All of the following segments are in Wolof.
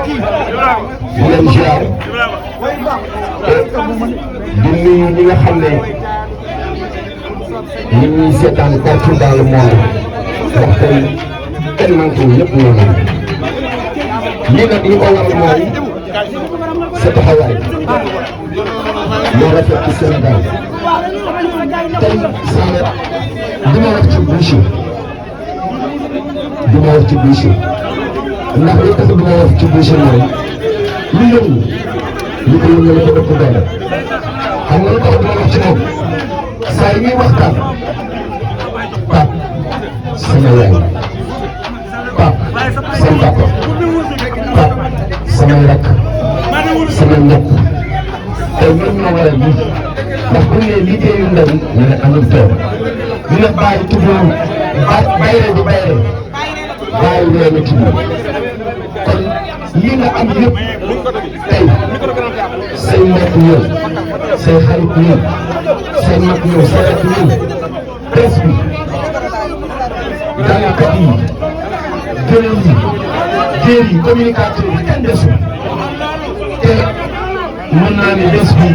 di leen ziar di nuyu ñi nga xam ne ñu ngi seetaan partout dans le monde wax tey kenn manqué wu ñëpp ñoo ngi lii nag li ko waral mooy sa taxawaay moo rafet ci Sénégal tey Sané du ma wax ci Boucher du ma wax ci Boucher ndax li tax du ma wax ci Boucher mooy lu yëngu li ko yëngu la ko ëpp doole xam nga lu tax du ma wax ci moom saa yi ñuy waxtaan Pape sama yaay Pape sama papa Pape samay rakk sama mbokk tey ñoom ñoo war a lii ndax bu ñu nee liggéeyu ndaw ñu ne amul tool ñu ne bàyyi tuddul bayre du bayre bàyyi leen a tudd kon lii nga am yëpp tey say mbokk ñëw say xarit ñëw say mag ñëw say rakk ñëw presse bi jàngkat yi gënal yi jéer yi communicateur yi kenn desul te mën naa ne bés bi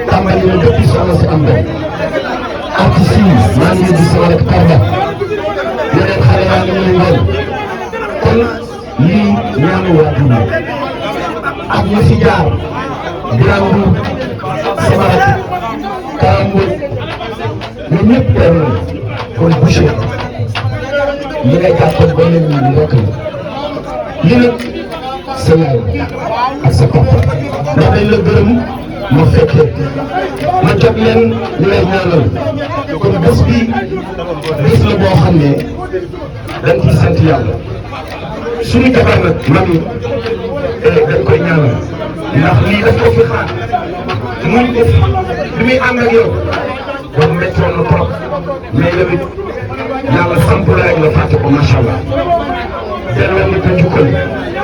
tàmbali na depuis soxna si am doom artistes yi maa ngi leen di sama rek Karba yeneen xale yaa ngi leen ngeen kon lii ñaanu waajur la ak ñu fi jaar Birame Ndour sama rek Karambo ñoom ñëpp teew nañ kon Boucher li nga jàppoon ba léegi nii rek la li nag sa yaay ak sa papa ndax dañ la gërëm ma fekkee ma jot leen ñu lay ñaanal kon bés bi bés la boo xam ne dañ ciy sant yàlla suñu jabar nag man dañ koy ñaanal ndax lii daf ko fi xaar muy def li muy ànd ak yow boobu méttoon na trop mais yow it yàlla samp la rek nga fàtte ko macha allah delloo ni ko njukkal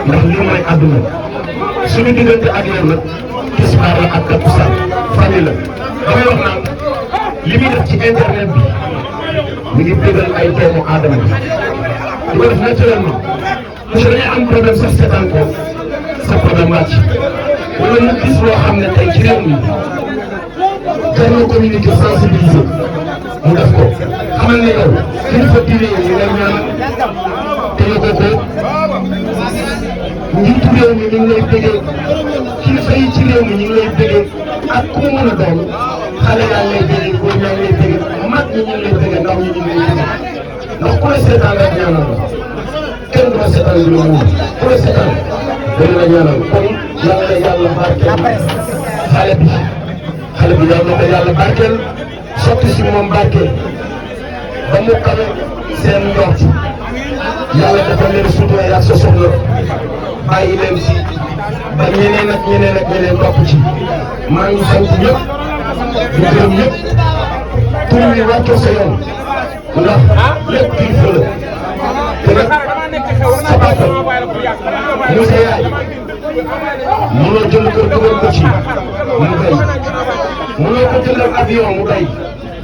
ndax lii mooy àdduna suñu diggante ak yow nag tisbaar la ak takkusaan famille la damay wax naan li muy def ci internet bi mi ngi bégal ay doomu aadama di ko def naturellement parce que dañuy am problème sax seetaan ko sa problème wàcc wala ñu gis loo xam ne tey ci réew mi jar na communiquer sensibiliser mu def ko xamal ne yow kilifa diine yi ñu lay ñaanal te yóbboo ko njiitu réew mi ñu ngi lay bëggee kilifa yi ci réew mi ñu ngi lay bëggee ak ku mu mën a doon xale yaa ngi lay bëggee góor ñaa ngi lay bëggee mag ñi ñu ngi lay bëggee ndaw ñi ñu ngi lay bëggee ndax ku la seetaan rek ñaanal la kenn du la seetaan lu la muur ku la seetaan dañu la ñaanal kon yàlla na yàlla barkeel xale bi yàlla na ko yàlla barkeel sotti si moom barkeel ba mu kawe seen njort yàlla dafa leen sutura yaa sa soxla bàyyi leen si ba ñeneen ak ñeneen ak ñeneen topp ci maa ngi sant ñëpp di gërëm ñëpp tur wi wàccoo sa yoon ndax lépp kilifa la te nag sa papa mu sa yaay mënoo jënd kër dugal ko ci mu doy mënoo ko jëndal avion mu doy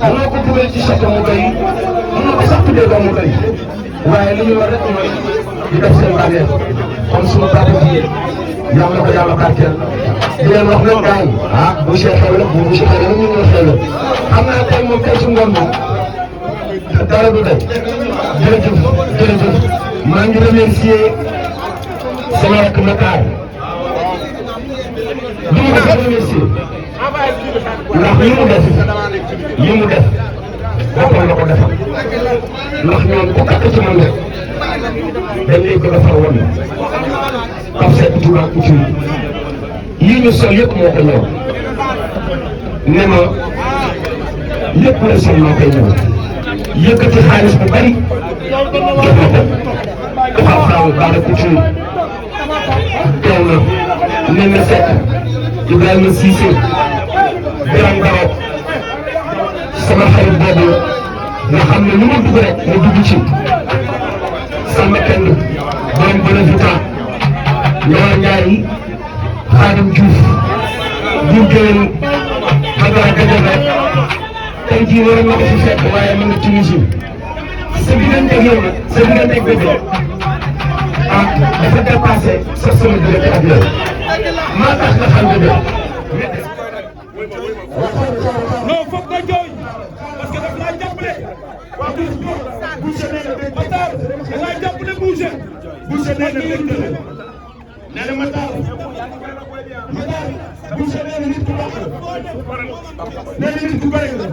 mënoo ko dugal ci château mu doy mënoo ko sax tuddee ba mu doy waaye li ñu war rek mooy di def seen bànneex kon sunu papa ji yàlla na ko yàlla barkeel di leen wax nag gars yi ah Boucher xew la bu Boucher xew la ñu ngi xew la xam naa tey moom tey su ngoon moom dara du tey jërëjëf maa ngi remercier sama rakk Matar li mu def remercier ndax li mu def boppam la ko defal ndax ñoom ku takk ci man rek dañ lay ko defar woon Pape Seck Touba Couture yii ñu sol yëpp moo ko ñëw ne ma lépp la sol moo koy ñëw yëkkati xaalis bu bari jox ma ko dafa faaw Bara Couture teew na Nene Seck Ibrahima Cissé Birame Barok sama xarit boobu nga xam ne lu ma dugg rek mu dugg ci Samba Pend borom Bonavita Ndiaye Ndiaye Khadim Diouf Diouf Guèye Badara Gadiaga tey jii waroon na ko fi fekk waaye ma nga Tunisie sa digganteeg yow nag sa digganteeg bébé dafa dépassé sa sama diggante ak yow maa tax nga xam nga dëgg. non foog nga jooy parce que daf laa jàppale. waaw Boucher nee na Matar da laa jàppale Boucher. Boucher nee na dëgg la nee na Matar Boucher nee na nit ku baax la nee na nit ku bëri la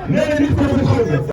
nee na nit ku